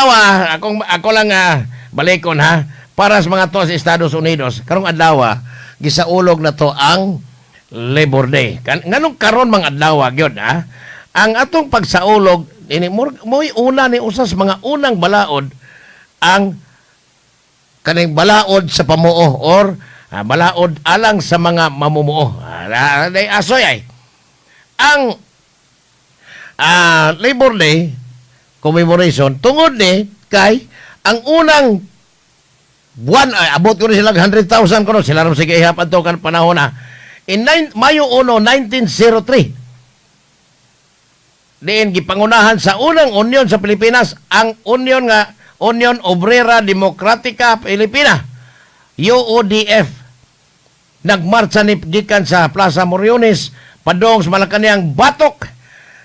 adlaw, akong ako lang balikon ha para sa mga to sa Estados Unidos. Karong adlaw, gisaulog na to ang Labor Day. Nganong karon mga adlaw gyud ha? Ang atong pagsaulog ini mo'y una ni usas mga unang balaod ang kaning balaod sa pamuo or balaod alang sa mga mamumuo. Day asoy ay ang Labor Day commemoration tungod ni kay ang unang buwan ay abot ko ni sila 100,000 kuno sila ram sige ihap adto kan panahon na in Mayo 1, 1903 diin gipangunahan sa unang union sa Pilipinas ang union nga Union Obrera Democratica Pilipina, UODF. Nagmarcha ni gikan sa Plaza Moriones padung sa Malacañang batok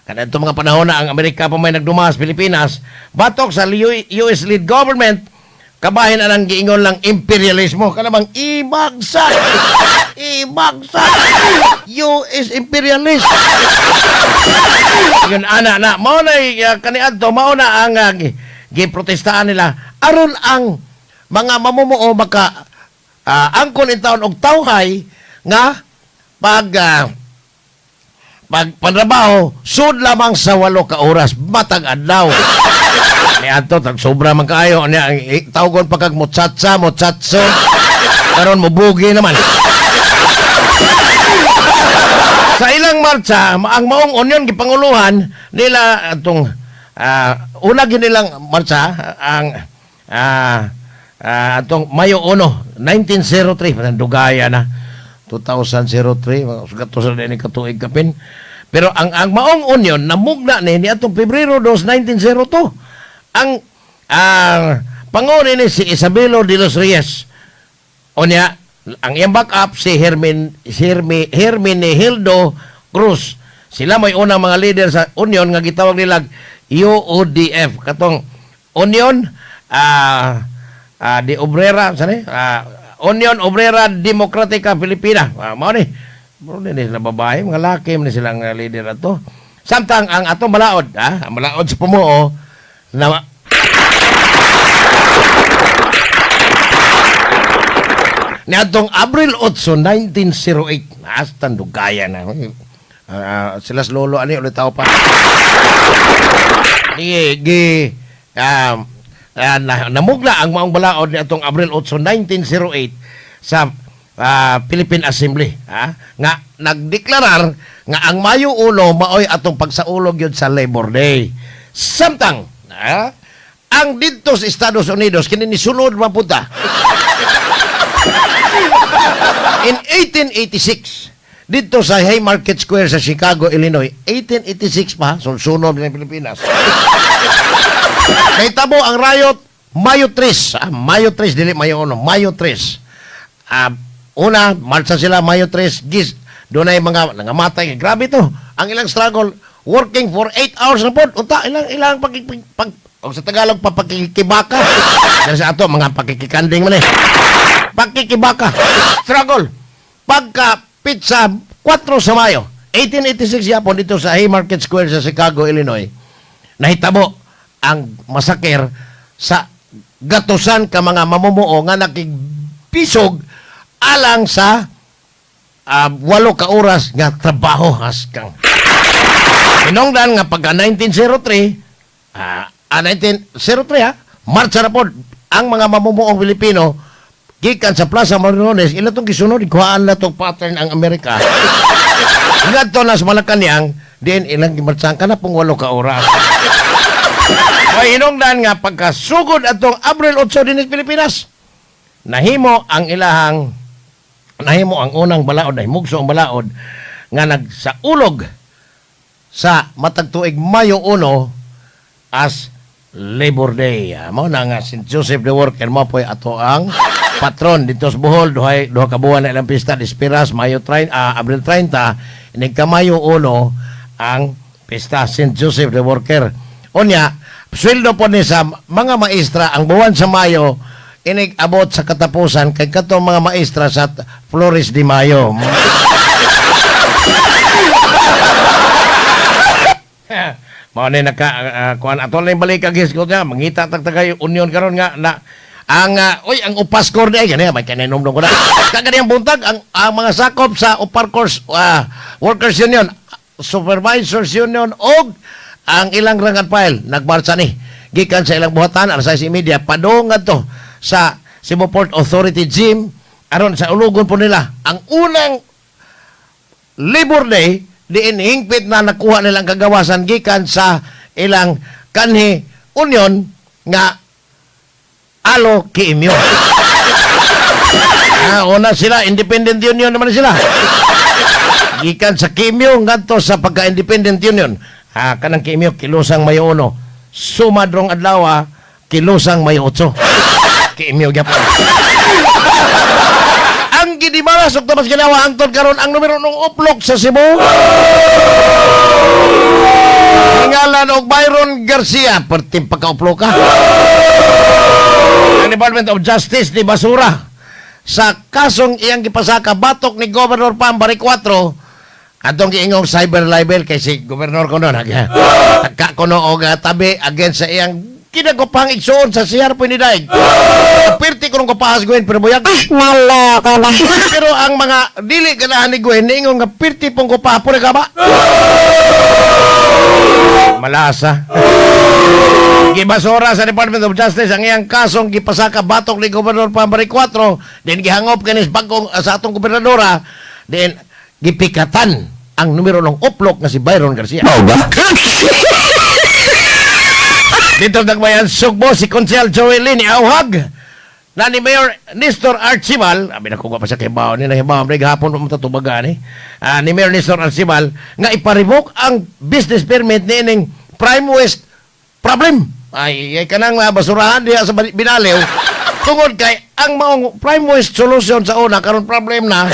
kadto mga panahon na ang Amerika pa may nagduma sa Pilipinas, batok sa US lead government, kabahin anang giingon lang imperialismo kanang ibagsak ibagsak US imperialist. Yun ana na mao na kaniadto mao na ang giprotestaan nila aron ang mga mamumuo maka angkon in taon og tawhay nga pag panrabaho sud lamang sa 8 ka oras matag adlaw. Niadto tag sobra man kaayo niya tawgon pa kag mutsatsa mutsatso karon mobugi naman. Sa ilang marcha, ang maong union gipanguluhan nila atong una gyud nilang marcha ang atong Mayo 1, 1903, parang dugaya na 2003, mga sugat sa ni katuig kapin. Pero ang maong union namugna ni atong Pebrero 2, 1902. Ang pangulo ni si Isabelo de los Reyes. Unya, ang iyang backup si Herminehildo Cruz. Sila may unang mga leader sa union nga gitawag nila UODF, katong Union de Obrera, sani? Union Obrera Democratica Filipina. Mao ni. Bro ni sila babae, mga laki man ni silang leader ato. Samtang ang atong balaod, ang balaod sa Pumuo na niadtong Abril 8, 1908. Hasta dugaya na. Sila sa lolo ani ulit tao pa. Gi gi um, na, namugna ang maong balaod niadtong Abril 8, 1908 sa Philippine Assembly, ha? Nga nagdeklarar nga ang Mayo 1 maoy atong pagsaulog yun sa Labor Day. Samtang ang didto sa Estados Unidos kini nisunod mapunta. In 1886, dito sa Haymarket Square sa Chicago, Illinois, 1886 pa, sunod ng Pilipinas. Nahitabo ang riot Mayo 3, Mayo 3, dili Mayo 1, Mayo 3. Una, marcha sila Mayo 3, gis, doon ay mga nangamatay. Grabe to. Ang ilang struggle, working for 8 hours na po. Unta, ilang pag, pag, pag, o sa Tagalog, papagkikibaka. Dahil sa ato, mga pakikikanding man eh. Pagkikibaka. Struggle. Pagka pizza, 4 sa Mayo, 1886 yapon dito sa Haymarket Square sa Chicago, Illinois, nahitabo ang masaker sa gatusan ka mga mamumuo nga nakigpisog alang sa 8 ka oras nga trabaho haskang. Hinungdan nga pagka 1903, 1903 ha, marcha na po ang mga mamumuong Pilipino gikan sa Plaza Moriones, ila tong gisunod, kuhaan na tong pattern ang Amerika. Ngadto na sa Malacañang, din ilang gimartsahan ka na pong 8 ka oras. May hinungdan nga pagkasugod atong Abril 8 din sa Pilipinas, nahimo ang unang balaod, nahimugso ang balaod nga nagsaulog sa matag tuig Mayo 1 as Labor Day. Mao na nga St. Joseph the Worker mo po'y ato ang patron dito sa Bohol, duha ka buwan na ilang pista, Dispiras, Mayo 30, Abril 30, inig ka Mayo 1 ang pista St. Joseph the Worker. Unya, sweldo po ni sa mga maestra ang buwan sa Mayo inig abot sa katapusan kay katong mga maestra sa Flores de Mayo. Mao ni naka kuan ato lang balik ang ko niya mangita tag tagay union karon nga na ang oy, ang Upascor di ay gani may kanainom ko na. Kaganiyang buntag ang mga sakop sa Uparcors Workers Union, Supervisors Union og ang ilang rank and file nagmarcha ni gikan sa ilang buhatan alas 6:30 padung ngadto sa Cebu Port Authority Gym aron sa ulugon po nila ang unang Labor Day diin hingpit na nakuha nilang kagawasan gikan sa ilang kanhi union nga alo kiimyo. Una sila, independent union naman sila. Gikan sa Kimyo ngadto sa pagka-independent union. Kanang Kimyo kilusang Mayo 1. Sumadrong adlaw, kilusang Mayo 8. Kimyo gyapon. Ang gidimalas og Tomas Ginawa hangtod karon ang numero nung uplok sa Cebu. Ngalan og Byron Garcia, perting pagka-uplok ka. Ang Department of Justice ni basura sa kasong iyang gipasaka batok ni Governor Pam Baricuatro atong giingong cyber libel kay si Governor kuno nag tagka kuno og tabi against sa iyang kinagupang igsuon sa CR po ni Daig. Pirti ko nung kupahas Gwen pero buyag. Naloko na. Pero ang mga dili ganahan ni Gwen niingon nga pirti pong kupaha po ka ba? Malasa. Gibasura sa Department of Justice ang iyang kasong gipasaka batok ni Gobernador Pam Baricuatro, din gihangop kanis bagong sa atong gobernadora, din gipikatan ang numero ng uplok nga si Byron Garcia. Mao ba? Dito nagbayan Sugbo si Konsehal Joel Lee ni Auhag na ni Mayor Nestor Archival, abi na ko pa sa kibaw ni nahibaw may gahapon pa matatubagan ni ni Mayor Nestor Archival nga ipa-revoke ang business permit niining Prime West problem. Ay, ay kanang basurahan diha sa Binaliw tungod kay ang maong Prime West solution sa una karon problem na.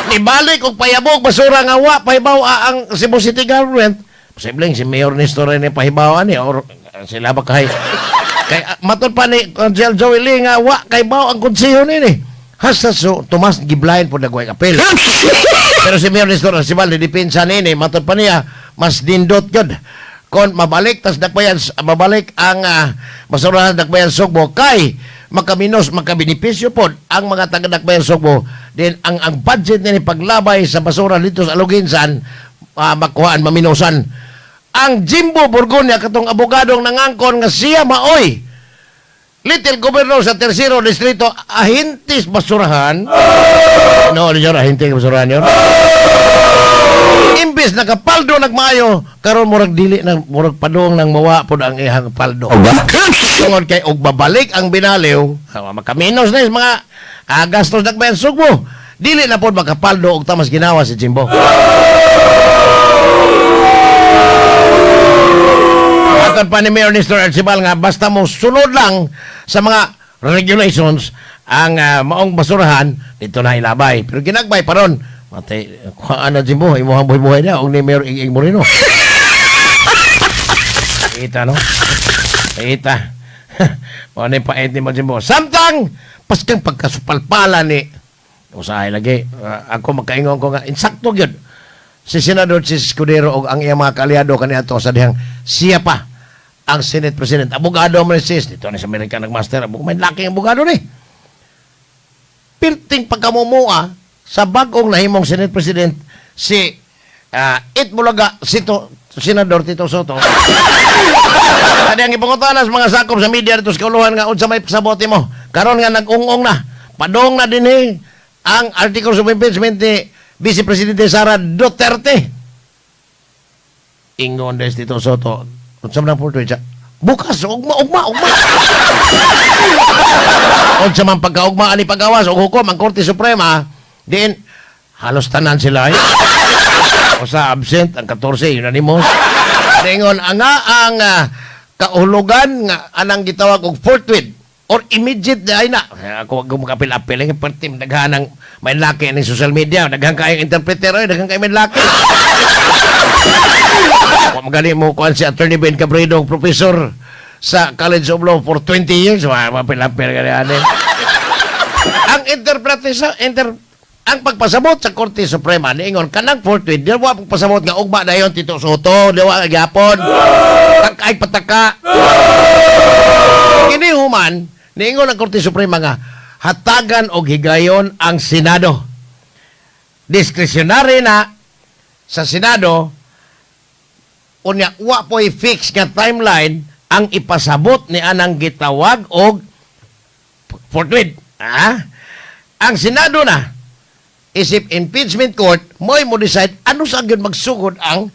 Nibalik og payabog basura nga wa pahibaw ang Cebu City Government. Posibleng si Mayor Nestor ni pahibaw ani or sila ba kay kay matod pa ni Consel Joey Lee nga wa kay baw ang konseho nini. Hasta so Tomas giblain po nagway apel. Pero si Mayor Nestor Arcibal depensa nini, matod pa niya mas dindot gyud kon mabalik tas dakbayan mabalik ang basurahan Dakbayan Sugbo kay makaminos makabenepisyo pod ang mga taga Dakbayan Sugbo din ang budget nini paglabay sa basura dito sa Aloginsan makuhaan maminosan. Ang Jimbo Borgonia katong abogadong nangangkon nga siya maoy little governor sa Tersero Distrito ahintis basurahan no yun ahintis basurahan yun imbes nakapaldo nagmaayo karon murag dili nang murag padung nang mawa pod ang iyang paldo Mao ba? Tungod kay og babalik ang Binaliw, makaminos na is mga gastos Dakbayan Sugbo, dili na pod makapaldo og tamas ginawa si Jimbo. Matod pa ni Mayor Nestor Archibald nga basta mo sunod lang sa mga regulations ang maong basurahan dito na ilabay. Pero ginagbay pa ron. Matay, kuhaan na Jimbo, imuhang buhay-buhay na og ni Mayor Ing Moreno. Kita no? Kita. Mao ni pait ni mo Jimbo. Samtang paskang pagkasupalpala ni usahay lagi. Ako makaingon ko nga insakto gyud si Senador Chiz Escudero og ang iyang mga kaalyado kaniadto sa dihang siya pa ang Senate President. Abogado man ni sis. Dito na sa Amerika nagmaster. May laking abogado ni. Pirting pagkamumua sa bagong nahimong Senate President si Itbulaga Sito, Senador Tito Sotto. Adi ang ipangutana sa mga sakop sa media dito sa kauluhan nga unsa may pasabote mo. Karon nga nag-ung-ong na. Padong na din ang articles of impeachment ni Vice Presidente Sara Duterte. Ingon des Tito Sotto. Unsa man ang portrait siya? Bukas, ugma, ugma, ugma. Unsa man pagkaugma ani pagawas og hukom ang Korte Suprema, din halos tanan sila eh. O sa absent ang 14 unanimous. Dingon ang ang kahulugan nga anang gitawag og forthwith or immediate ay na. Ako wag ko makapil-apil eh pertim daghan ang may laki ni social media, daghan kaayong interpreter oy, daghan kay may laki. Wa magali mo kuan si Attorney Ben Cabredo, professor sa College of Law for 20 years, wa mapil-apil ka ani. Ang interpretation Ang pagpasabot sa Korte Suprema niingon kanang forthwith, di wa pagpasabot nga ugma dayon, Tito Sotto, di wa gyapon. Takay pataka. Kini human, niingon ang Korte Suprema nga hatagan og higayon ang Senado. Discretionary na sa Senado, unya wa po'y fix nga timeline ang ipasabot ni anang gitawag og forthwith. Ah? Ang Senado na isip impeachment court mo'y mo decide ano sa gyud magsugod ang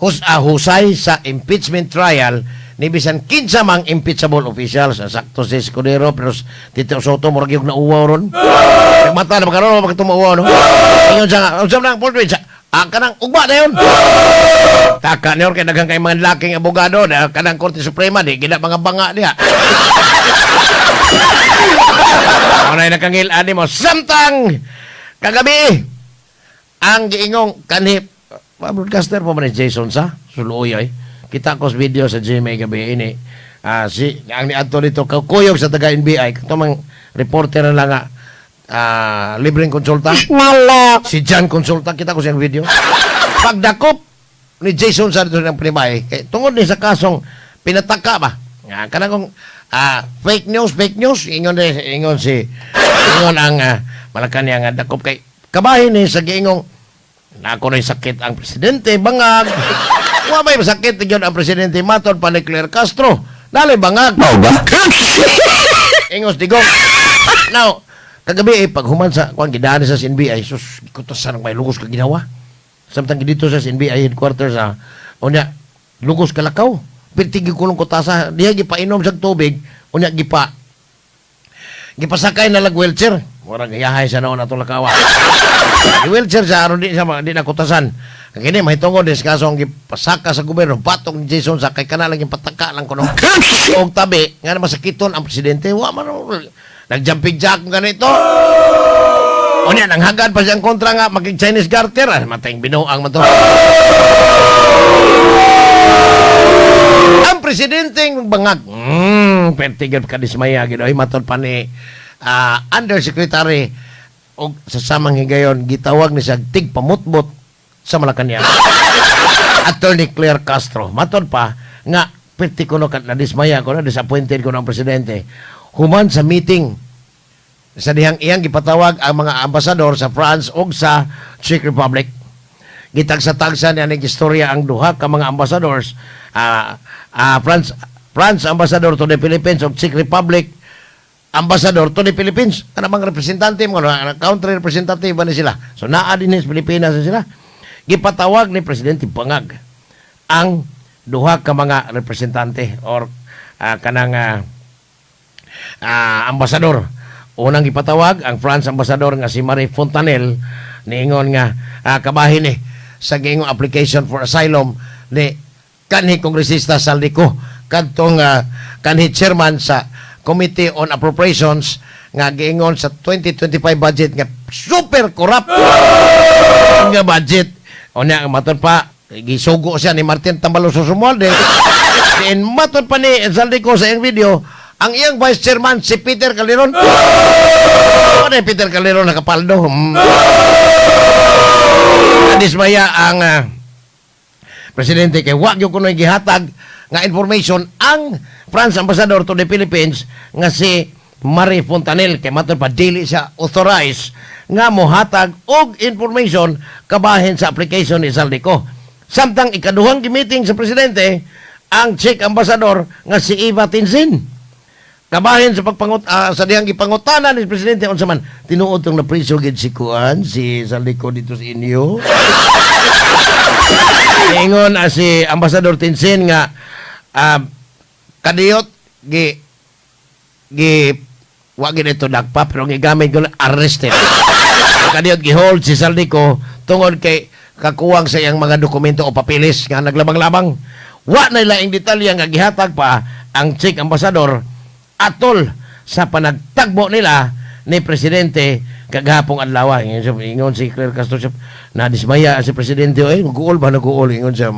husay sa impeachment trial ni bisan kinsa mang impeachable officials. Sakto si Escudero, pero Tito Sotto murag yung nauwaw ron. Mata na magkaroon bakit tumauwaw, no? Ingon siya nga unsa man ang forthwith sa kanang ugma na yun. Taka niyor kay daghang kay mga laking abogado na kanang Korte Suprema di gina mga banga diha. Ano ay nakangil-an mo. Samtang kagabi ang giingong kanhi broadcaster po man ni Jason sa Suluoy ay. Kita ko sa video sa GMA gabi ini. Si ang niadto dito kuyog sa taga NBI, kato mang reporter na lang nga libreng konsulta. Nalok. Si John Konsulta, kita ko siyang video. Pagdakop ni Jason sa dito ng Primay, kay tungod ni sa kasong pinataka ba? Nga kanang kung fake news, fake news, ingon ang Malacanang nga dakop kay kabahin ni sa giingong na ako na'y sakit ang presidente, bangag. Wa may sakit gyud ang presidente matod pa ni Claire Castro. Nalay bangag. Mao ba? Ingos digong. Now, kagabi eh, pag human sa kuan gidaan sa NBI, sus, gikutasan ng may lugos ka ginawa. Samtang dito sa NBI headquarters ah, unya lugos kalakaw. Pirti kulong kutasa, diha gipainom sa tubig, unya gipasakay na lag wheelchair. Murag yahay sa noon atong lakawa. Wheelchair sa aron di sa di na kutasan. Ang kini mahitungod is kaso ang gipasaka sa gobyerno batong ni Jason sa kay kana lang yung pataka lang kuno. Og tabi nga na masakiton ang presidente, wa man nag-jumping jack ganito. Unya nang hagad pa siyang kontra nga maging Chinese garter, ah, matayng binuang man to. Ang presidente bangag. Perti gyud kadismaya gyud ay matod pa ni undersecretary og sa samang higayon gitawag ni siya tig pamutbot sa Malacanang. Attorney Claire Castro. Matod pa nga perti kuno kat nadismaya ko na disappointed ko ang presidente. Human sa meeting sa dihang iyang gipatawag ang mga ambasador sa France ug sa Czech Republic. Gitagsa-tagsa niya ning istorya ang duha ka mga ambassadors, France France ambassador to the Philippines ug Czech Republic ambassador to the Philippines. Kana mga representante, mga country representative ba ni sila. So naa din sa Pilipinas ni sila. Gipatawag ni Presidente Bangag ang duha ka mga representante or kanang ambasador. Unang gipatawag ang France ambassador nga si Marie Fontanel, niingon nga kabahin ni sa giingong application for asylum ni kanhi kongresista Zaldy Co, kadtong kanhi chairman sa Committee on Appropriations, nga giingon sa 2025 budget nga super corrupt nga budget. Unya ang matod pa gisugo siya ni Martin Tambaloslos Romualdez. Then matod pa ni Zaldy Co sa iyang video, ang iyang vice chairman si Peter Calderon. Ano yung Peter Calderon nakapaldo? Nadismaya ang presidente kay wa gyud kunoy gihatag nga information ang France ambassador to the Philippines nga si Marie Fontanel, kay matod pa dili siya authorized nga mohatag og information kabahin sa application ni Zaldy Co. Samtang ikaduhang gi-meeting sa presidente ang Czech ambassador nga si Eva Tinsin. Kabahin sa pagpangut sa dihang gipangutana ni presidente unsa man tinuod tong napriso gid si kuan si Zaldy Co dito sa inyo. Ingon si Ambassador Tinsin nga kadiyot gi gi wa gid ito dakpa pero gigamit ko arrested. Kadiyot gihold si Zaldy Co tungod kay kakuwang sa iyang mga dokumento o papeles nga naglabang-labang. Wa na laing detalye nga gihatag pa ang Czech ambassador atol sa panagtagbo nila ni presidente kagahapong adlaw. Ingon si Claire Castro siya, nadismaya si presidente, ay, nag-uol ba, nag-uol? Ingon siya.